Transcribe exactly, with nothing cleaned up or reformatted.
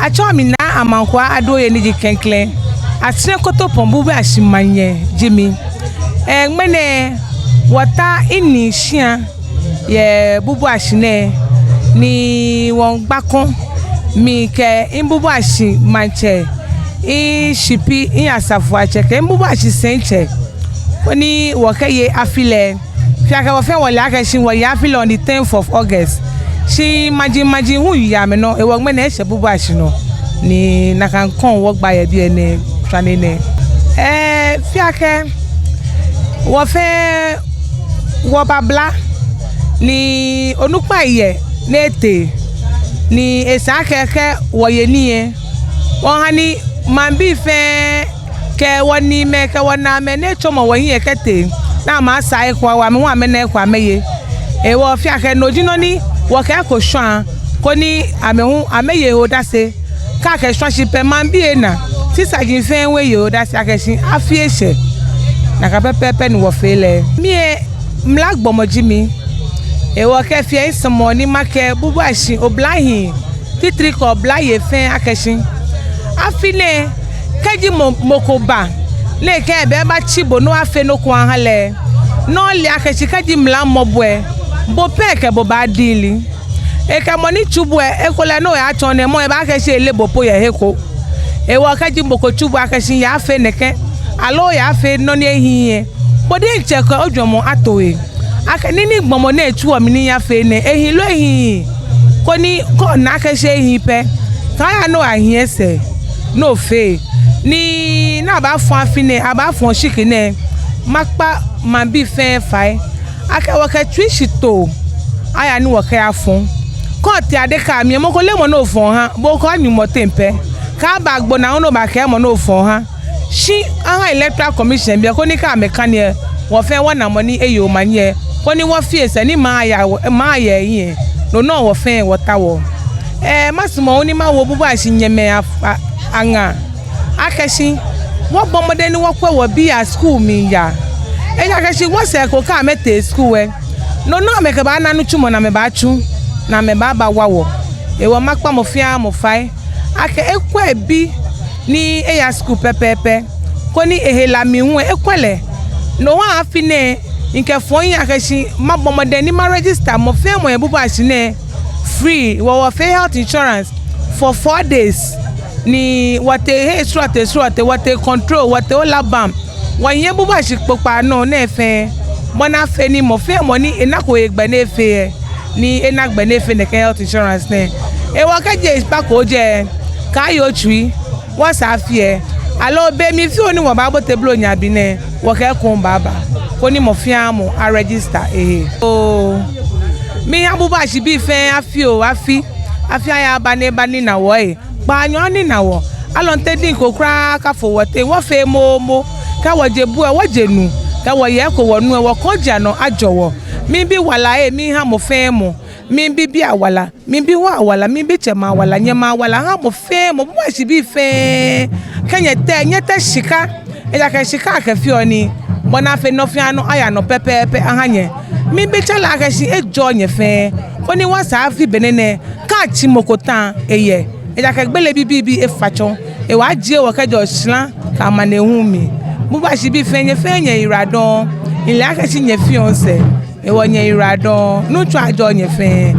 Atsɛɔ mi Naa Amankwaa Adoye ni ji klɛŋklɛŋ Asere Kotopɔŋ Bubuashi Manyɛ ji mi. Ɛɛ, ŋmɛnɛ wɔta inii shia yɛ Bubuashi nɛɛ ni wɔŋgba kɔŋ, mi kɛ mibubuashi maŋtsɛ, mishipi, miasafoatsɛ kɛ mibubuashi sɛitsɛ, koni wɔkɛye afi lɛ. Fiakɛ wɔ fɛɛ wɔle akɛ shi wɔye afi lɛ on the tenth of August. Shi maji maji hu yɛ amɛnɔ, hewɔ ŋmɛnɛ eshɛ Bubuashi nɔ ni nakai kɔŋ wɔgba yɛ biɛ nɛɛ, shwane nɛɛ. Ɛɛ, fiakɛ wɔ fɛɛ wɔbabla ni onukpai yɛ ni etee ni esa akɛ kɛ wɔye nii lɛ, wɔha ni maŋbii fɛɛ kɛ wɔniimɛi kɛ wɔnaamɛi ni etsɔmɔ wɔhiɛ kɛtee, ni amɛsaa eko awo amɛ hu amɛna eko amɛye. Hewɔ fiakɛ no ji nɔ ni wɔkɛ eko shwaa, koni amɛ hu amɛye he odase. Kɛ akɛshwa shi pɛ maŋbii lɛ naa, sisaji fɛɛ hu eye odase akɛ shi afi eshɛ. Nakai pɛpɛɛpɛ ni wɔfee lɛ. Mi lɛ mla gbɔmɔ ji mi. Hewɔ kɛ fee lɛ misumɔɔ ni makɛɛ Bubuashi oblahii titri kɛ oblayei fɛɛ akɛ shi afi nɛɛ, kɛji mɔ, mɔ ko ba ni ekɛɛ ebaabatsi bo ni oyafee nɔ ko aha lɛ, ni ole akɛ shi kɛji mla mɔ bo lɛ, bo pɛ kɛ bo baadi lɛ. Ekɛ mɔ ni tsu bo lɛ, ekolɛ ni oyaatsɔ nɛɛ mɔ lɛ ebaakɛɛ shi eleee bo po yɛ he ko. Hewɔ kɛji mɔ ko tsu bo akɛ shi yafee nɛkɛ, aloo yafee nɔ ni ehiii lɛ, bo diɛŋtsɛ kɛ ojwɛŋmɔ ato he akɛ nii ni gbɔmɔ nɛɛ tsuɔ mi ni miyafee nɛɛ ehi loo ehiii. Koni kɛ ona akɛ shi ehi pɛ, kaaya ni oyahi esɛɛ ni ofee, ni, ni abaafɔ afi nɛɛ, abaafɔ oshiki nɛɛ. Makpa maŋbii fɛɛ fai akɛ wɔkɛ tsuishitoo aya ni wɔkɛyafɔ. Kɛ otee adeka mli lɛ, mɔ ko leee mɔ ni ofɔ oha, bo kɛ oNyɔŋmɔ teŋ pɛ. Kaaba agbo naa hu ni obaakɛɛ mɔ ni ofɔ oha. Shi aha Electoral Commission biɛ koni kɛ amɛkane lɛ, wɔ fɛɛ wɔna mɔ ni eye omanye lɛ, koni wɔfee sɛɛ ni maŋ aya, maŋ aya hiɛ. No nɔŋŋ wɔ fɛɛ wɔtaoɔ. Ɛɛ, masumɔ hu ni mawo Bubuashi nyɛmɛi a, a, aŋaa akɛ shi wɔbɔ mɔdɛŋ ni wɔkwɛ wɔbii askul mli yaa. Ejaakɛ shi wɔsɛɛ ko kɛ amɛtee skul lɛ, no nɔŋŋ amɛkɛbaana nitsumɔ ni amɛbaatsu ni amɛbaabawa wɔ. Hewɔ makpa mɔ fɛɛ mɔ fai akɛ ekwɛ ebi ni eya skul pɛpɛɛpɛ, koni ehe la mli hu ekwɛ lɛ. No hewɔ afi nɛɛ mikɛfɔ mihiɛ akɛ shi mabɔ mɔdɛŋ ni maregister mɔ fɛɛ mɔ yɛ Bubuashi nɛɛ free. Wɔ, wɔfee health insurance for four days. Ni wɔtee hei srɔtoi srɔtoi, wɔtee control, wɔtee Olabam, wɔnyiɛ Bubuashi kpokpaa nɔ nɛɛ fɛɛ, bɔ ni afee ni mɔ fɛɛ mɔ ni enako hegbɛ ni efee lɛ, ni ena gbɛ ni efee nɛkɛ health insurance nɛɛ. Hewɔ kɛji ekpako jɛ, kaaye otsui, wɔsɛɛ afi lɛ, aloo be mli fioo ni wɔbaabote blonya be nɛɛ, wɔkɛ eko baaba, koni mɔ fɛɛ mɔ aregister ehe. Oo, miiha Bubuashi bii fɛɛ afi oo afi, afi aya aba ni eba nina wɔ ee. Kpaanyɔ anina wɔ. Alɔnte diŋ ko kwraa akafo wɔteŋ, wɔfee moomo. Kɛ wɔje bu lɛ, wɔje nu. Kɛ wɔye eko wɔnu lɛ, wɔkɔŋ ji anɔ ajɔ wɔ. Miibi wala ee, miiha mɔ fɛɛ mɔ. Miibi bii awala, miibi hɔ̃ɔ awala, miibi tsɛmɛi awala, nyɛmɛi awala, ha mɔ fɛɛ mɔ, Bubuashi bii fɛɛ. Kɛ nyɛtee, nyɛtee shika. Ejaakɛ shika akɛfeɔ nii, bɔ ni afee nɔ fɛɛ nɔ aya nɔ pɛpɛɛpɛ aha nyɛ. Miibi tsɛ lɛ akɛ shi ejɔɔ nyɛ fɛɛ, koni wɔsɛɛ afi benɛ nɛɛ, kɛ atsi mɔ ko ta eyɛ. Ejaakɛ gbele bibii efa tsɔ, ewɔ ajie wɔ kɛjɛɔ shara kɛ amanehulu mli. Bubuashi bii fɛɛ, nyɛ fɛɛ nyɛyiwaladɔŋŋ. Mile akɛ shi nyɛfeɔ misɛɛ, hewɔ nyɛyiwaladɔŋŋ. Nuŋtsɔ ajɔɔ nyɛ fɛɛ.